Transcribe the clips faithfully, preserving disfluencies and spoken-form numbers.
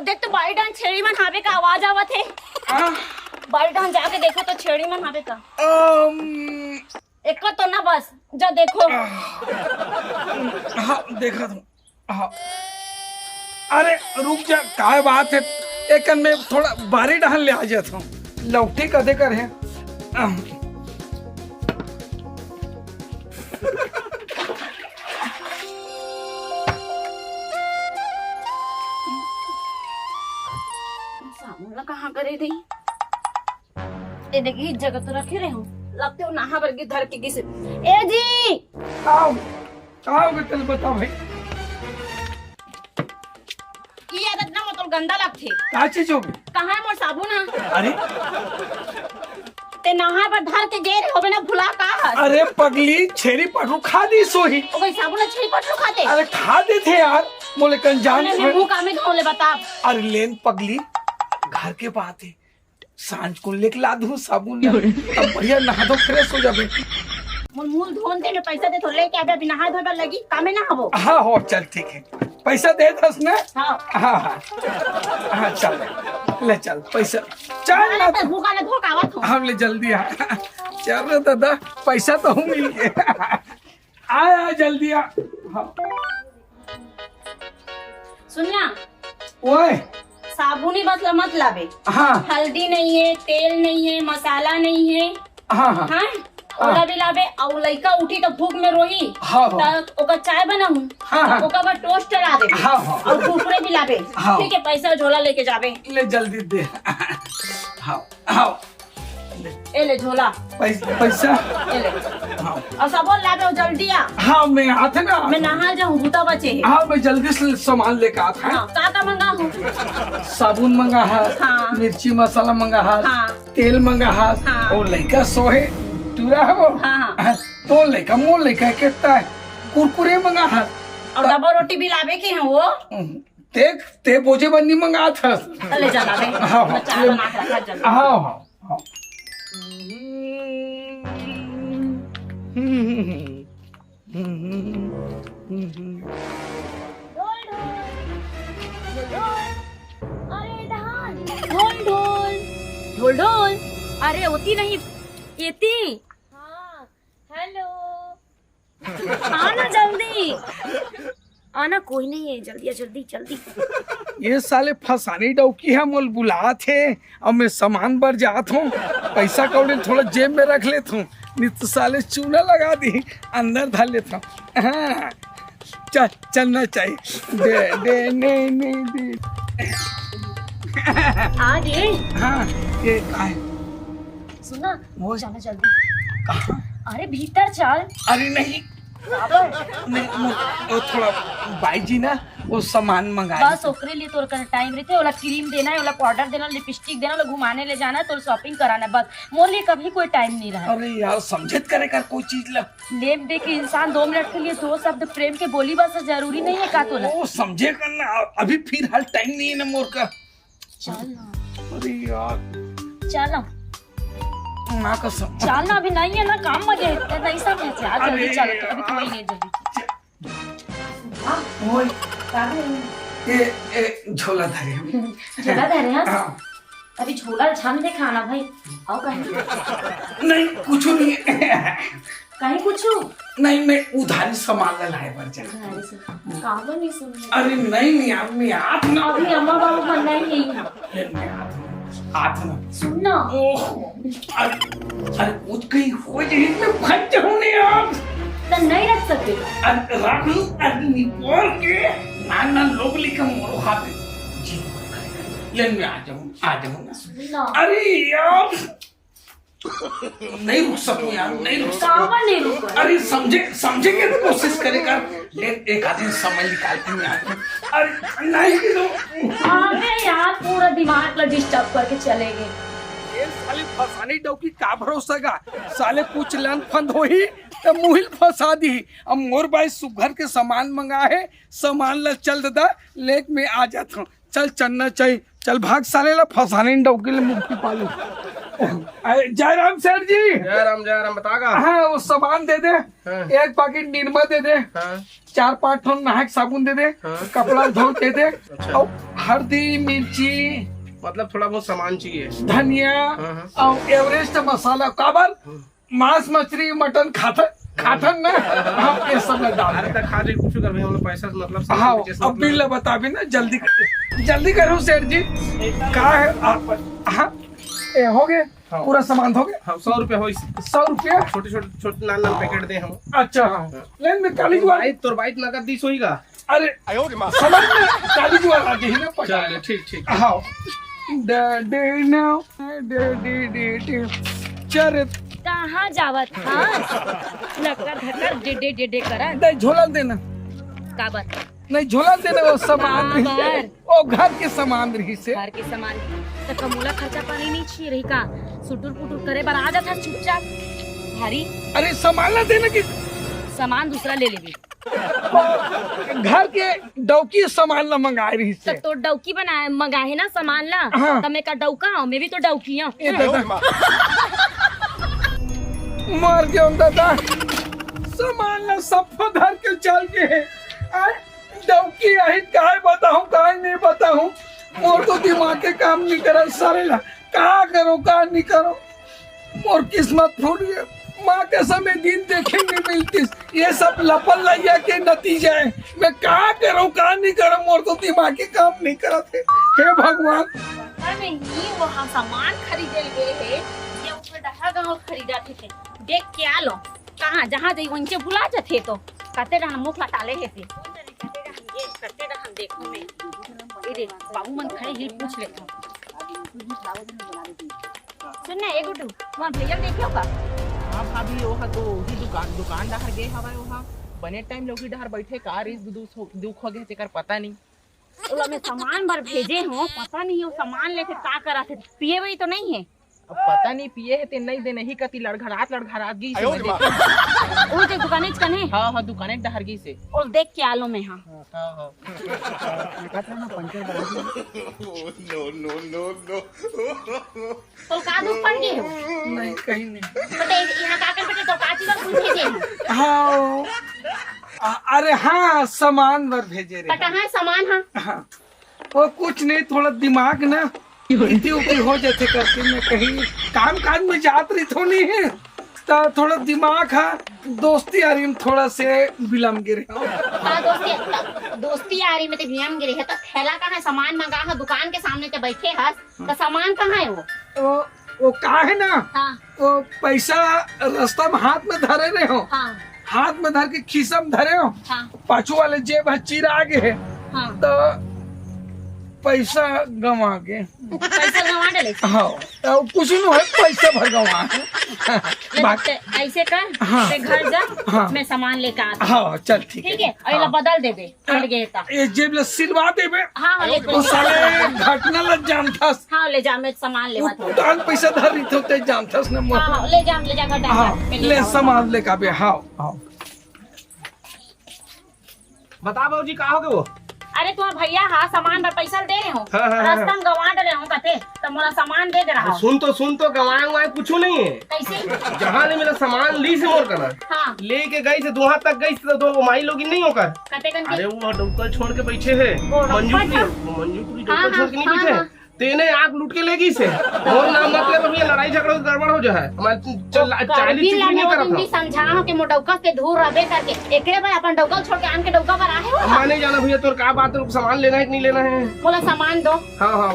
देख तो बाई डान छेड़ी मन हावे का आवाज आवत हे। हाँ। बाई डान जाके देखो तो छेड़ी मन हावे का। अम, एको तो ना बस, जा देखो। हाँ, देखा था। हाँ। अरे रुक जा, काय बात हे? एकन में थोड़ा बारी डहन ले आ जात हूँ। लौटी कदे कर हे। अम। साबुन ला कहाँ करे दे? ए देखी, इस जगह तो रखे रहे हूँ। लगते हो नहा बर के धर के गिसे। ए जी! आओ, आओ के तेल बता भाई। ये आदत ना मतलब गंदा लगथे। का चीज हो गई? कहाँ है मोर साबुन है? अरे, ते नहा बर धर के गे रहे होबे ना, भुला का हस? अरे पगली, छेरी पठरू खा दी सोही। ओ भाई, साबुन छेरी पठरू खाते? अरे खा देथे यार, मोले कन जान अरे, मैं मुंह का में धो ले बता। अरे लेन पगली, घर के बात है, सांझ को लेके ला दूं साबुन ला, तब बढ़िया नहा धो फ्रेश हो जाबे। मोर मुंह धोन दे, मैं पैसा दे तो लेके आबे, अभी नहा धोए बर लगी, कामे ना हबो। हाँ हो, चल ठीक है, पैसा दे दस ना। हाँ। हाँ, हाँ। हाँ, चल, ले चल पैसा, चल ना। अरे, भूखा ले धो के आवत हो। हम ले जल्दी आ। चल रे दादा, पैसा तो हम मिल गया। आ, आ, जल्दी आ। हाँ। सुनिया, ओए। साबुन ही बस ला मत लाबे। हाँ। हल्दी नहीं है, तेल नहीं है, मसाला नहीं है। हाँ, हाँ। हाँ? हाँ। ओला भी लाबे, अउ लइका उठी तो भूख में रोही। हाँ, हाँ। तो ओकर चाय बनाऊं। हाँ, हाँ। ओकर बाद टोस्ट ला देबे। हाँ, हाँ। अउ कुरकुरे भी लाबे। हाँ। ठीक है, पैसा झोला लेके जाबे। ले जल्दी दे। हाँ, हाँ। ए ले झोला। पैस-, पैसा? ए ले। हाँ। अउ साबुन लाबे, अउ जल्दी आ। हाँ, मैं आत ना। मैं नहा जाऊं, बूता बचे है। हाँ, मैं जल्दी से सामान लेके आत है। हाँ, का का मंगा हूँ? साबुन मंगा है, हाँ। मिर्ची मसाला मंगा है, हाँ। तेल मंगा है, हाँ। अउ लइका सोहे, टूरा है वो। हाँ, हाँ। तो लइका, मोर लइका कितना है? कुरकुरे मंगा है। अउ डब्बा रोटी भी लाबे के है वो? हम्म। देख, ते बोझे बन्नी मंगात हस। ले जा लाबे। हाँ, हाँ। मैं चाय बना के रखा जल्दी। हाँ, हाँ, हाँ। ढोल ढोल, ढोल ढोल, अरे धान, ढोल ढोल, ढोल ढोल, अरे होती नहीं, येती। हाँ, हेलो। आना जल्दी, आना, कोई नहीं है, जल्दी आ, जल्दी, जल्दी। ये साले फसानी डौकी है, मोल बुलात हे, अब मैं सामान बर जात हूँ, पैसा कौड़ी थोड़ा जेब में रख लेत हूँ, नहीं तो साले चूना लगा दी, अंदर धर लेत हूँ। हाँ, चल, चलना चाहिए। दे, दे, नहीं, नहीं, दे। आ गए? हाँ, ये आए। सुन ना, वो चल ना जल्दी। कहाँ? अरे भीतर चल। अरे नहीं। नहीं, वो, वो थोड़ा बाई जी ना, वो सामान मंगा बस। ओकरे लिए तोर कन टाइम रहिथे, ओला क्रीम देना है, ओला पाउडर देना, लिपस्टिक देना, ओला घुमाने ले जाना है, तोर शॉपिंग कराना है, बस। मोर लिए कभी कोई टाइम नहीं रहा। अरे यार, समझे त करे कर कोई चीज ला। नेम दे के इंसान दो मिनट के लिए दो शब्द प्रेम के बोली बस, जरूरी नहीं है का तोला? वो समझे कर ना, अभी फिलहाल टाइम नहीं है ना मोर का। चल ना। अरे यार। चल ना। माँ कसम। चल ना, अभी नहीं है ना, काम में गए थे, नहीं समझे थे। आ, जल्दी अरे चलो, तो अभी यार। कोई नहीं, जल्दी। हाँ, ओए। का है? ए, ए, झोला धरे हम। झोला धरे, हाँ? हाँ। अभी झोला छान दे खाना भाई। आओ कहीं। नहीं, कुछ नहीं है। कहीं कुछ? नहीं, मैं उधारी सामान ला लाए बर जा। उधारी से। काबर नहीं सुन रहे? अरे नहीं, नहीं, यार, मैं आत ना। अभी अम्मा बाबू मन नहीं है यहाँ। अरे मैं आत ना, आत ना। सुन ना। ओह, अरे, अरे, कुछ कहीं हो जाए, मैं फंस जाऊँ नहीं यार। तो नहीं रख सकते। अरे रख लूँ, अरे निपोर के, ना, ना, लोग लेकर मोरो खाते। जी, ले मैं आ जाऊँ, आ जाऊँ ना। सुन ना। अरे यार। नहीं रुक सकूं यार, नहीं रुक सकूं। काबर नहीं रुक? अरे समझे, समझे के कोशिश करे कर। ले, एक आदमी समय निकाल के मैं आ जाऊं। अरे नहीं तो। अरे यार, पूरा दिमाग ला डिस्टर्ब करके चले गए। ये साले फसानी डौकी का भरोसा गा? साले कुछ लंद फंद होही त मुहिल फंसा दी। अब मोर बाई सुघर के सामान मंगा है, सामान ला चल ददा, लेक में आ जात हूँ। चल चन्ना चाही, चल भाग साले ला फसाने डौकी ले मुक्ति पालू। अरे जयराम सेठ जी। जयराम, जयराम, बता गा। हाँ, वो सामान दे दे। हाँ। एक पैकेट निरमा दे दे। हाँ। चार पांच ठन नहायक साबुन दे दे। हाँ। कपड़ा धो दे दे। अच्छा। और हल्दी, मिर्ची, मतलब थोड़ा बहुत सामान चाहिए। धनिया हाँ, हाँ। अउ एवरेस्ट मसाला। काबर? मांस, मछली, मटन खाथन, खाथन ना। हाँ, ये सब ला डाल अरे दे। तक खा जाए, कुछ कर भैया, हम लोग पैसा से मतलब से हाँ, पीछे से अब मतलब बिल ला बताबे ना, जल्दी कर, जल्दी करो सेठ जी। का है आप? हाँ, ए, हो गए। हाँ। पूरा सामान हो गया? हाँ, सौ रुपया होइस। सौ रुपया? छोटे, छोटे, छोटे, नान, नान पैकेट दे हम। अच्छा, हाँ। हाँ। लेन में काली तोर जुआ। बाइक, तोर बाइक नगद दीस होई का? अरे, आयो रे माँ। समझ में काली जुआ आ गई ना पकड़। चल, ठीक, ठीक। हाँ। डे, डे, ना, डे, डे, डे, डे। चल रे। कहाँ जावत हस? Lakkar धक्कर day, day, day, day करत। नहीं, झोला देना। काबर? नहीं, झोला देना, वो सामान काबर? रही। वो घर के सामान रही से। घर के सामान। त कमोला खर्चा पानी नहीं छी रही का? सुटुर पुटुर करे बर आ जात हस चुपचाप। भारी। अरे, सामान ला देना कि सामान दूसरा ले लेबे। घर के डौकी सामान ला मंगाए रही त से। तोर डौकी बनाए, मंगाए ना सामान ला। हाँ। त मैं का डौका हूँ? मैं भी तो डौकी हूँ। ए दादा। मर गयो दादा। सामान ला सब धर के चल गे। आ, डौकी आही, काय बताऊं, काय नहीं बताऊं। मोर तो दिमाग के काम नहीं करत सारे ला। का करो, का नहीं करो। मोर किस्मत फूट गया। माँ कसम, ये दिन देखे नहीं मिलतीस। ये सब लपन लैया के नतीजा है। मैं का करूँ, का नहीं करूँ, मोर तो दिमाग के काम नहीं करत है। हे भगवान। पता नहीं, वो हम सामान खरीदे गए हैं, ये ऊपर डहा गाँव खरीदा थे। देख के आ लो, कहाँ जहाँ जाई वहीं भुला जाते तो। कते रहन मुख ला टाले हे से। कते रहन ये, कते रहन देखो मैं। ए रे, बाबू मन खड़े ही पूछ लेता हूँ। सुन ना, ए गुड्डू, तुम्हार भैया देखे हो का? हाँ भाभी, वो हा तो वही दुकान, दुकान डहर गए हवाए, वो हा बने टाइम ले वही डहर बैठे का रिस दु-, दु-, दुख हो गए, जेकर पता नहीं। ओला मैं सामान बर भेजे हो, पता नहीं वो सामान लेके का करा थे, पिए वही तो नहीं है। अब पता नहीं पिए हे ते नहीं दे, नहीं कती लड़घड़ात लड़घड़ात गई से। ओ जे दुकानेच कने। हाँ, हाँ, दुकाने डहर गई से। ओ देख के आलो मैं, हाँ। हाँ, हाँ। तो का दुख पड़ गए हो? नहीं, कहीं नहीं। तो ते यहाँ का कर बेटे, तो का चीज पूछे जे? हाँ। अ-, अरे हाँ, सामान बर भेजे रहे। कटा है सामान, हाँ। हाँ। वो कुछ नहीं, थोड़ा दिमाग ना इति उति हो जाते करके मैं कहीं काम काज में जात रही थो नहीं है, तो थोड़ा दिमाग हा दोस्ती यारी में थोड़ा से बिलम गिरे। का दोस्ती, दोस्ती यारी में ते बिलम गिरे है, तो थैला कहाँ है? सामान मंगा है, दुकान के सामने ते बैठे हस, तो सामान कहाँ है वो? वो, वो का है ना, हाँ। वो पैसा रास्ता में हाथ में धरे रहे हो, हाँ। हाथ में धर के खीसा में धरे हो, हाँ। पाछू वाले जेब ह चिरा गे हे, हाँ। तो पैसा गंवा गे। पैसा गंवा डले। हाँ, तो कुछ नहीं है, पैसा भर गंवा। ले, बात ते ऐसे कर, हाँ। ते घर जा, हाँ। मैं सामान लेके आता हूँ। हाँ, चल, ठीक है। ठीक है, और ये ला हाँ। बदल देबे, फट गए ता। ये जेब ले सिलवा देबे। हाँ, हाँ, ले वो साले घटना लग जानथस। हाँ, ले जा, मैं सामान लेवा वो था। डाल पैसा धर रही थो, ते जानथस न मोर। हाँ, हाँ, ले जा, ले जा, घर डाल, हाँ, मैं ले ले जा। सामान लेके आबे, हाँ, हाँ। बता बाबूजी, का हो गए वो? अरे, तुम्हार भैया हा सामान बर पैसा दे रहे हो, हाँ, हाँ, हाँ, रास्ता में गंवा डले हो कथे, तो मोला सामान दे दे रहा हो। सुन तो, सुन तो, गंवाए उंवाए कुछ नहीं है। कैसे? जहाँ ले मेरा सामान ली से मोर करा, हाँ। लेके गई से, दुहा तक गई से, तो दो माई लोग नहीं होकर। कते कन के? अरे, वो डौका छोड़ के बैठे है, वो डौका मंजूपुरी, था? वो मंजूपुरी हाँ, डौका छोड़ हाँ, के नहीं हाँ, बैठे? हाँ। तेने आग लूट के ले गई से। मोर नाम मत ले भैया, लड़ाई झगड़ा गड़बड़ हो जाए। हमारे चल, वो चाली कारगिल चुपड़ी लाने नहीं वो करत दिन भी हम। समझा हो कि मोर डौका के धूर रबे करके। एकरे भाई अपन डौका छोड़ के आन के डौका पर आहे हो। मैं नहीं जाना भैया, तोर का बात है, सामान लेना है कि नहीं लेना है? मोला सामान दो। हाँ, हाँ।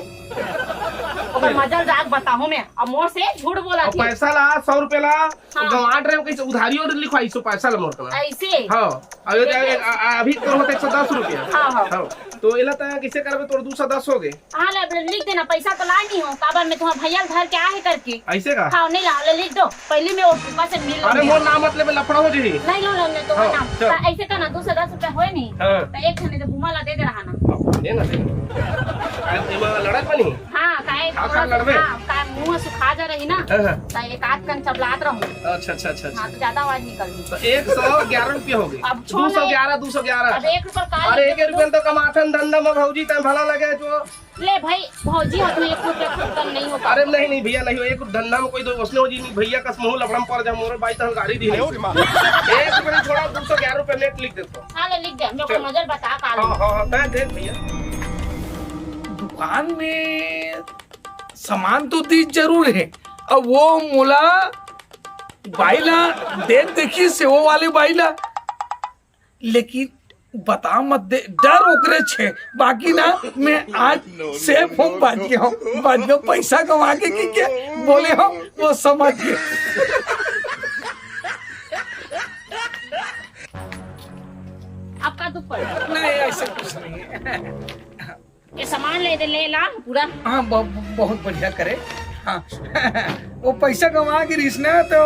ओकर मजल जाग बताहूँ मैं। अब मोर से झूठ बोला अब थी। पैसा ला, सौ रुपया ला, हाँ। गंवाट रहे हो, कैसे उधारी और लिखवाई सो पैसा ला मोर करा। ऐसे? हाँ। अभी देख ले। आ, आ, अभी तो होते एक सौ दस रुपया। हाँ, हाँ। हाँ। तो एला तय कैसे करबे, तोर दो सौ दस हो गए। हाँ, ले, ले, लिख देना, पैसा तो ला नहीं हो, काबर मैं तुम्हारा भैया घर के आहे करके। ऐसे का? हाँ, नहीं ला, ले, लिख दो, पहले मैं वो फूफा से मिल अरे, लूँ। मोर नाम मत ले, मैं लफड़ा हो जाही। नहीं लो, लो, ले, तो हाँ, नाम। चल। तो ऐसे करना, दो सौ दस रुपया होए नहीं? हाँ। तो एक घंटे तो बुमा ला दे दे रहा ना। दे ना, दे ना। अरे, एमा लड़त बनी? हाँ, काहे आखिर थोड़ा सा, लड़बे? हाँ, काहे मुंह सुखा जा रही ना, हाँ, हाँ। तो एक आध कन चबलात रहूं। अच्छा, अच्छा, अच्छा, हाँ, अच्छा। तो ज्यादा आवाज निकल गई। तो एक सौ ग्यारह रुपया हो गई। अब छोड़ दो सौ ग्यारह, ना। दो सौ ग्यारह। अब एक रुपया का अरे, एक रुपया तो कमाथन धंधा में भौजी, तैं भला लगे जो। ले भाई, भौजी हाथ में एक रुपया कम नहीं होता। अरे, नहीं, नहीं भैया, नहीं हो, एक धंधा में कोई दो उसने हो जी, नहीं भैया, कस मुंह लफड़म पड़ जा, मोरे बाई तहन गाड़ी दी नहीं। अरे माँ। एक रुपया नहीं छोड़ा, दो सौ ग्यारह रुपया नेट लिख देता हूँ। हाँ, ले लिख दे, हम लोग को चल। नजर बता काल। हाँ, हाँ, हाँ, देख, देख भैया। दुकान में सामान तो दी जरूर हे, अब वो मोला बाई ला देख देखी से वो वाले बाई ला, लेकिन बता मत दे, डर ओकरे छे। बाकी ना, मैं आज सेफ हूँ, बच गया हूँ, बच गया हूँ। पैसा कमा के कि क्या बोले हो, वो समझ गए। आपका दुख पड़ रहा है। नहीं, ऐसा कुछ नहीं है। ये सामान ले दे, ले ला पूरा। हाँ, ब- बहुत बढ़िया करे। हाँ। वो पैसा कमा गिरिस ना, तो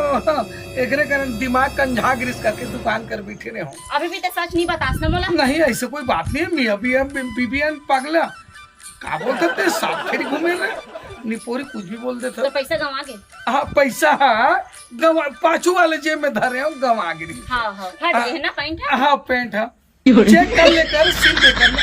एकरे कारण दिमाग कंझा गिरिस करके दुकान कर बैठे रहे हो। अभी भी ते सच नहीं बतास ना मोला। नहीं, ऐसे कोई बात नहीं है। मियाँ भी है, बी- बीबी है, पागला। का बोलते थे, साथ फेरी घूमे रहे। निपोरी कुछ भी बोल देते। तो पैसा गंवा के। हाँ, पैसा, हाँ, गंवा, पाछू वाले जेब में धरे हो, गंवा गिरी। हाँ हाँ, फट गए ना पैंट। हाँ, पैंट, हाँ। चेक कर लेकर, सिल देकर ना,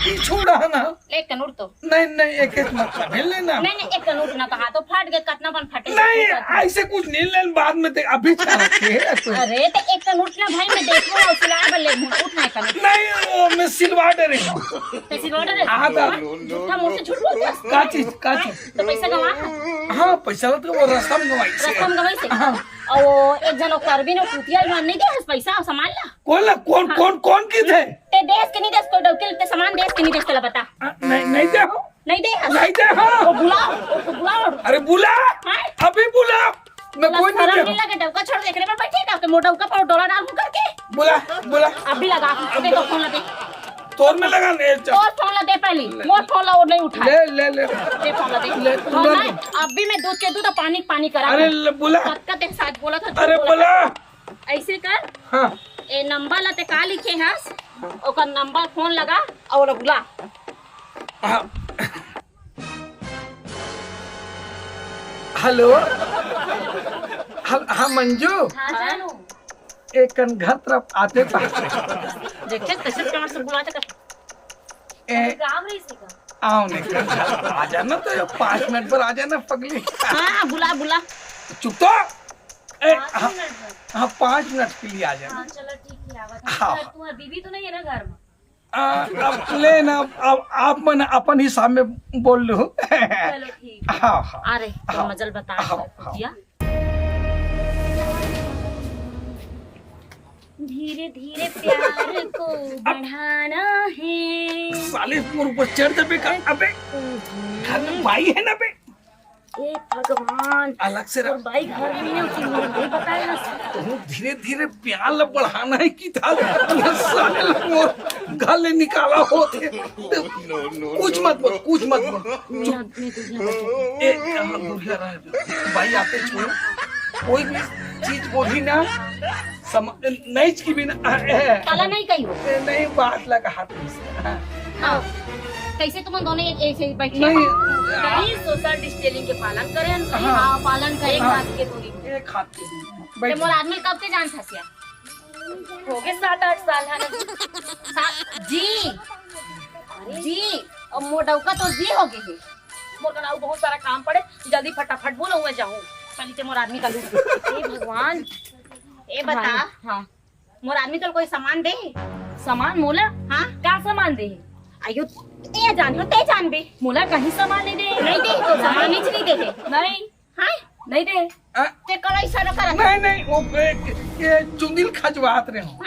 पीछू उड़ा ना। ले कनूर तो। नहीं, नहीं, एक एक मत भेज लेना। नहीं नहीं, एक कनूर ना कहा तो फट गए, कतना बन फटे। नहीं, ऐसे कुछ नहीं लेन, बाद में देख, अभी चाह रखे है कोई। अरे तो एक कनूर ना भाई, मैं देखूँ और सिलाए बल्ले मुंह उठना है कनूर। नहीं, वो मैं सिलवा दे रही हूँ। तो सिलवा दे। हाँ, दा। झूठा मुंह से झूठ बोलते हो। का चीज, का चीज? तो पैसा गंवा था। हाँ, पैसा तो वो रस्ता में गंवाई से। रस्ता में गंवाई से। हाँ। और वो एक जन ओकर भी ने कुतिया जवान नहीं दे पैसा और सामान ला। कौन ला, कौन, कौन, कौन की थे? ते देश के नहीं देश, कोई डौके ते सामान देश के नहीं देश, तेला बता। आ, नहीं, नहीं दे हो। नहीं दे। नहीं दे हो। वो बुलाओ, उसको बुलाओ। अरे बुला, हाँ? अभी बुला। मैं कोई नहीं शर्म दे नहीं लगे, डौका छोड़ दे, एकरे पर बैठे का, के मोर डौका पर डोला डाल करके। बुला, बुला। अभी लगा, अबे तो फोन ला दे। तोर में लगा ले, चल। तोर फोन ला दे पहली, मोर फोन ला वो नहीं उठाए। ले, ले, ले। दे फोन ला दे। ले, तू और ले। नहीं, अभी मैं दूध के दूध और पानी के पानी करा अरे दूँ। ले, बुला। कतका तेरे साथ बोला था, अरे बोला बुला। था। ऐसे कर, हाँ। ए नंबर ला ते का लिखे हस, ओकर नंबर फोन लगा और ओला बुला। हाँ। हेलो। हल-, हाँ मंजू, हाँ जानू। एक कन घर तरफ आते पास। देखे कैसे प्यार से बुलाते कर। ए, गाँव रही सी का? आओ नहीं कर, आ जाना तो ये पाँच मिनट पर आ जाना पगली। हाँ हाँ, बुला बुला। चुप तो। ए, पाँच हाँ, मिनट पर। हाँ, पाँच मिनट के लिए आ जाना। हाँ चलो ठीक है, आवा। हाँ। तुम्हारी बीबी तो नहीं है ना घर में? आ, अब ले ना, अब आप मन अपन हिसाब में बोल लो। चलो ठीक है। हाँ, हाँ। अरे तो हाँ। मजल बता हाँ, दो, हाँ। किया? धीरे धीरे प्यार को बढ़ाना है। साले मोर ऊपर चढ़ दे बे का। अबे, घर में बाई है ना बे। हे भगवान, अलग से और रख। बाई घर में है, उसे मुझे नहीं बताया। तू धीरे धीरे प्यार ला बढ़ाना है कि था। साले मोर घर ले निकाला होते। कुछ मत बोल, कुछ मत बोल। चुप। मैं तुझे ए, हाँ, दूरिया रह। भाई आते छोड़। कोई भी चीज बोली ना, सम-, नहीं की भी ना। ए, ए, काला नहीं कही हो। ए, नहीं, बात लगा हाथ में से। हाँ। हाँ। कैसे तुम दोनों एक ऐसे ही बैठे नहीं। हो? नहीं, सोशल डिस्टेंसिंग के पालन करें। हाँ। हाँ, पालन करें। हाँ। हाथ के दूरी। एक हाथ के दूरी। ते बैठ। मोर आदमी कब के जान था सिया? हो गए सात आठ साल है ना। सा-, जी। जी। और मोर डौका तो जी हो गए है। मोर कना बहुत सारा काम पड़े, जल्दी फटाफट बोलो, मैं जाऊँ। पहले ते मोर आदमी का लूट। हे भगवान। ए बता, हाँ। मोर आदमी तो कोई सामान दे? सामान मोला? हाँ? का सामान दे? आयो, ए जान हो, ते जान बे। मोला कहीं सामान नहीं दे। नहीं दे, तो सामान ही नहीं दे है। नहीं, हाँ? नहीं दे। ते कड़ाई सारा कर। नहीं, नहीं, वो, ए, ये चुंदिल खजवात रहे हो।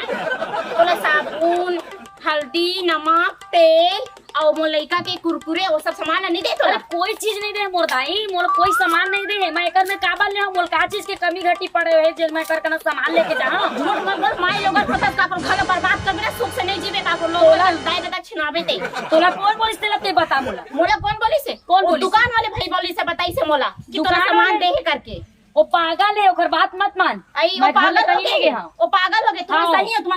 तोला साबुन, हल्दी, नमक, तेल और मोर लइका के कुरकुरे, वो सब सामान नहीं दे तोला? अरे कोई चीज नहीं दे मोर दाई, मोला कोई सामान नहीं दे। मैं एकर में काबर ले हूँ? मोला का चीज के कमी घटी पड़े है जे मैं एकर कना सामान लेके जाऊँ? झूठ मत बोल, माई लोग फटक का अपन घर बर्बाद कर बिना सुख से नहीं जीवे का अपन लोग। दाई दादा छिनावे ते। तोला कौन बोलिस तेला ते बता मोला। मोला कौन बोलिस हे? कौन वो बोलिस? दुकान वाले भाई बोलिस हे, बताइस हे मोला कि तोला दुकान सामान वाले? दे है करके। वो पागल है, ओकर बात मत मान। आई, मैं वो घर में पागल हो कहीं नहीं गए। गया हूँ। वो पागल हो गए, तुम हाँ। सही है तुम।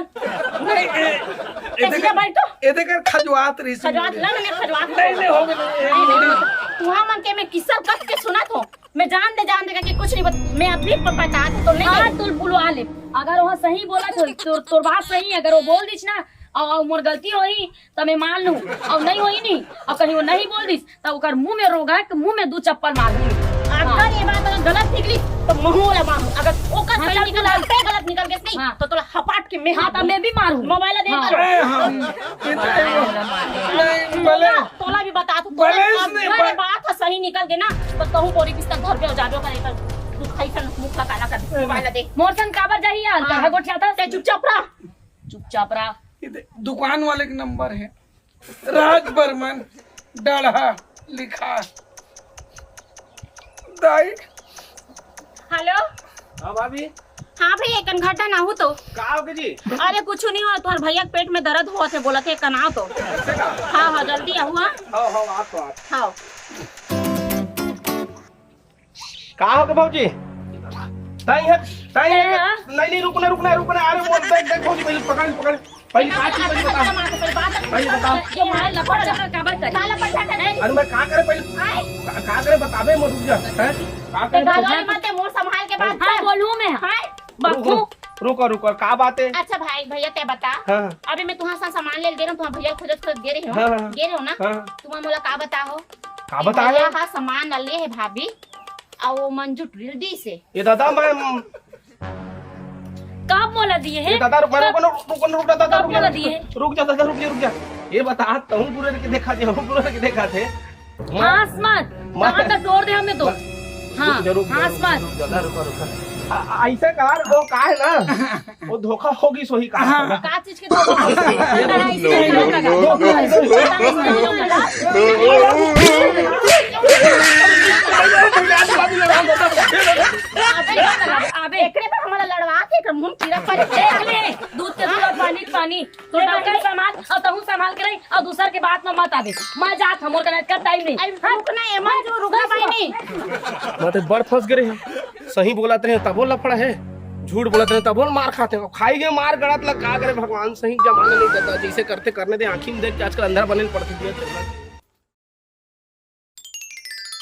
नहीं, ए, कैसे एदे कर, बैठो? एदे कर खजवात रही से खजवात मुझे। ना, मैं खजवात नहीं, नहीं, हो गया, नहीं, नहीं, नहीं। तुहा मन के मैं किस्सा कब के सुना थो। मैं जान दे, जान दे करके कुछ नहीं बत-, मैं अभी प-, बता दे तो नहीं हाँ, गई। तू बुलवा ले। अगर वहाँ सही बोला तो तोर, तोर बात सही है, अगर वो बोल दिस ना और, और मोर गलती होई तो मैं मान लूँ, और नहीं होई नहीं, और कहीं वो नहीं बोल दिस तो ओकर मुंह में रोगा के मुंह में दो चप्पल मार दूँ। अगर ये बात अगर गलत निकली तो महू वाला मारू, अगर ओकर हाँ, सही चल, निकल चल। ते गलत निकल के नहीं हाँ। तो तोला हपाट के मैं हाँ, हाथ तो मैं भी मारूँ। मोबाइल दे हाँ। करो। ए, हाँ, ये तो है वो। नहीं, भले, तोला भी बता तू, भले, निकल गे ना, तो कहूँ बोरी बिस्तर धरबे अउ जाबे ओकर, एकर दुखाई सन मुख ला काला कर दे। मोबाइल ला दे। मोर संग काबर जाही यार? हाँ। कहाँ गोठियाथस? ते चुपचाप रह। चुपचाप रह। ये दे, दुकान वाले के नंबर है, राज बर्मन, डढ़ा लिखा। दाई। हेलो। हाँ भाभी। हाँ भैया, एक घंटा ना हो तो। का हो गे जी? अरे कुछ नहीं हो, तुम्हारे भैया के पेट में दर्द हुआ थे, बोला थे कना तो। ऐसे का? हाँ हाँ, जल्दी आओ। हाँ हाँ हाँ, आप तो आप। हाँ। का हो गे भौजी? ताई है, ताई है। हाँ। नहीं नहीं, रुकना रुकना रुकना। अरे वो देख देख भौजी, पहले पकड़ पकड़, पहले बात पहले बता। पहले बता। ये मार लपड़ लपड़ का बात कर। काला पट्टा कर। अरे मैं का करे पहले? आए। का, का करे बताबे, मैं रुक जा। हैं? का करे? गाली मत दे, मोर संभाल के बात कर। हाँ, बोलूँ मैं। हाँ। बकू। रुको रुको, का बात है? अच्छा भाई, भैया ते बता। हाँ। अभी मैं तुम्हारे साथ सामान ले दे रहा हूँ, तुम्हारे भैया खोजत खोजत गे रहे हो। हाँ, हाँ। गे रहे हो ना? हाँ। तुम्हारा मोला का बता हो? का बता हो? भैया हा सामान ले है भाभी, और वो मंजू रेड्डी से। ये दादा, मैं कब मोला दिए ये हैं? दादा, रुक, मैं रुक, रुक, रुक, रुक, दादा, कब रुक जा, मोला दिए हैं? रुक जा, दादा, रुक जा, रुक जा। ये बता, तहूँ पूरे के देखा थे, हम पूरे के देखा थे। मैं हंस मत, मैं कहाँ तक तोड़ दे हमें तो। मैं हाँ, रुक जा, रुक जा, हंस रुक जा, मत। रुक जा, रुक जा, रुक जा। आ, आ, ऐसे कार, वो का है ना, वो धोखा होगी सोही का। हाँ। का चीज के धोखा होगी? ये लड़ाई से नहीं लगा। अबे, अबे, एकरे पर हमारा लड़वा के, एकर मुंह कीड़ा पड़ देख ले, दूध के दूध और पानी के पानी। तो डॉक्टर संभाल, और तहूँ संभाल के रही, और दूसर के बात में मत आवे। मैं जात हूँ, मोर कने एतका टाइम नहीं। अरे रुक ना, एमा जो रुक ना, भाई नहीं। मैं तो बड़ फंस गए हैं। सही बोलत रहे, तबो लफड़ा है, झूठ बोलत रहे, तबो मार खाते हो। खाई गए मार गड़त लग, का करे भगवान, सही जमाना नहीं देता, जैसे करते करने दे, आँखी में देख के आजकल अंधरा बने पड़ती है।